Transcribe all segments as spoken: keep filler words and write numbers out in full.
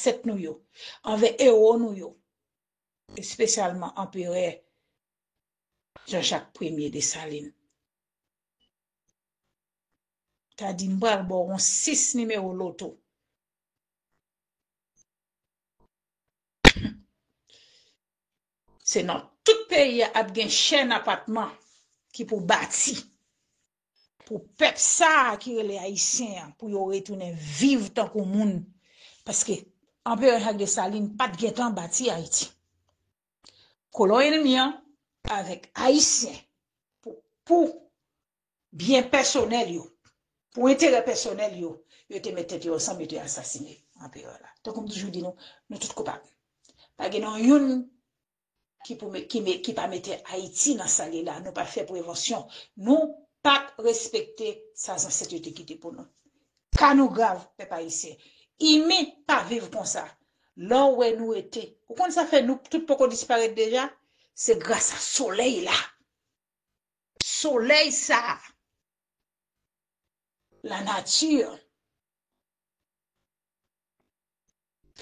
zansèt nou yo, anvè ewo nou yo, espesyalman Anperè Jean-Jacques Premier Dessalines. Ta di m pral ba w yon sis nimewo loto. Se nan tout peyi a ap gen chèn apatman ki pou bati. Pou pèp sa a ki rele Ayisyen an, pou yo retounen viv tankou moun. Paske Anperè Jacques Dessalines pa t gentan bati Ayiti. Kolon ènmi an avèk Ayisyen pou, pou byen pèsonèl yo, pou enterè pèsonèl yo, yo te met tèt yo ansanm, yo te asasine anperè la. Tankou m toujou di nou, nou tout koupab. Pa gen nan youn ki pou me-, ki me-, ki pa mete Ayiti nan sa li la. Nou pa t fè prevansyon. Nou pa t respekte sa zansèt yo te kite pou nou. Ka nou grav, pèp ayisyen. Imen pa viv konsa. Lè w wè nou rete, ou konn sa fè nou tout poko disparèt deja? Se gras a solèy la. Solèy sa a, lanati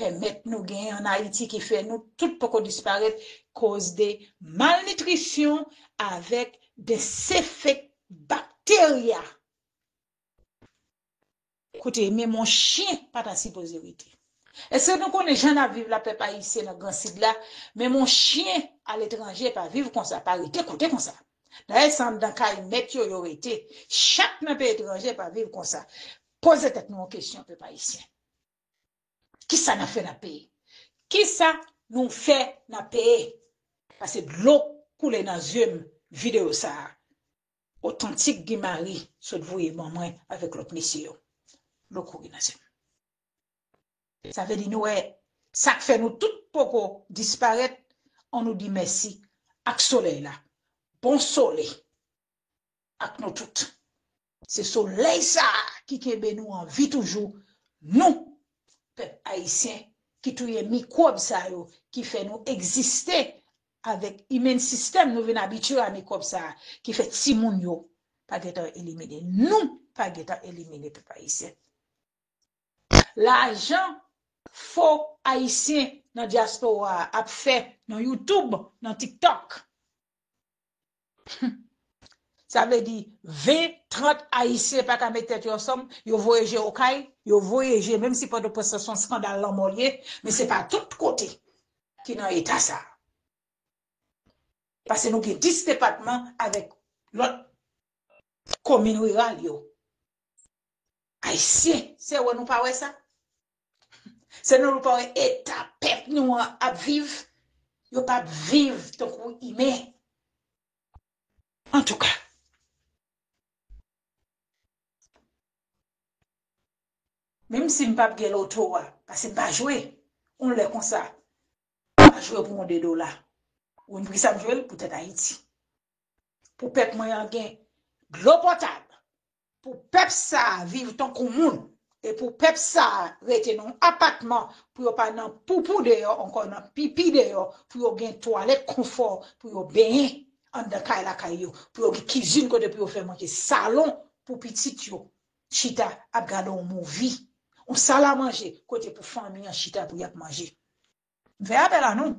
pèmèt nou genyen ann Ayiti ki fè nou tout poko disparèt koz de malnitrisyon avèk dezenfekte bakterya. Kote, menm yon chen pa ta sipoze rete. Èske nou konnen jan n ap viv la, pèp ayisyen nan Gran Sid la? Menm yon chen aletranje pa viv konsa, pa rete kote konsa. Dayè, se anndan kay mèt yo, yo rete. Chat nan peyi etranje pa viv konsa. Poze tèt nou yon kesyon, pèp ayisyen. Kisa n ap fè n ap peye? Kisa nou fè n ap peye? Pase dlo koule nan zye m, videyo sa a. Otantik Guy Marie sot voye ban mwen avèk lòt mesye yo. Dlo kouri nan zye m. Sa vle di nou wè sa k fè nou tout poko disparèt, ann nou di mèsi ak solèy la. Bon sole ak nou tout. Se solèy sa a ki kenbe nou an vi toujou, nou, pèp ayisyen, ki touye mikwòb sa yo, ki fè nou egziste avèk immune system, nou vin abitye a mikwòb sa a, ki fè timoun yo pa gentan elimine. Nou pa gentan elimine, pèp ayisyen. Lajan fo ayisyen nan dyaspora a ap fè nan YouTube, nan TikTok. Sa vle di ven, trant ayisyen pa ka met tèt yo ansanm, yo voye je Okay, yo voye je, menm si Pòtoprens se yon skandal lanmò l ye, men se pa tout kote ki nan eta sa. Pase nou gen dis depatman avèk lòt komin riral yo. Ayisyen, se wè nou pa wè sa? Se nou, nou pa wè eta pèp nou an ap viv? Yo p ap viv tankou imen. Antouka, menm si m p ap gen loto a, pase m pa jwe, yon lè konsa, m pa jwe pou yon de dola. Ou konn poukisa m jwe l? Pou tèt Ayiti. Pou pèp mwen an gen dlo potab. Pou pèp sa a viv tankou moun, e pou pèp sa a rete nan yon apatman, pou yo pa nan poupou deyò ankò, nan pipi deyò, pou yo gen twalèt konfò, pou yo benyen anndan kay lakay yo, pou yo gen kizin kote pou yo fè manje, salon pou pitit yo chita ap gade yon movie, yon sal a manje kote pou fanmi an chita pou y ap manje. M fè apèl a nou.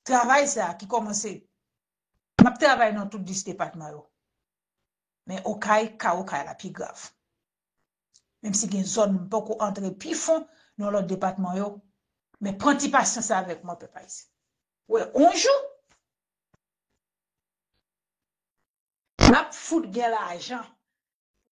Travay sa a ki kòmanse, m ap travay nan tout dis depatman yo. Men Okay, ka Okay la pi grav. Menm si gen zòn m poko antre pi fon nan lòt depatman yo, men pran ti pasyans avèk mwen, pèp ayisyen. Wè, yon jou, n ap fout gen lajan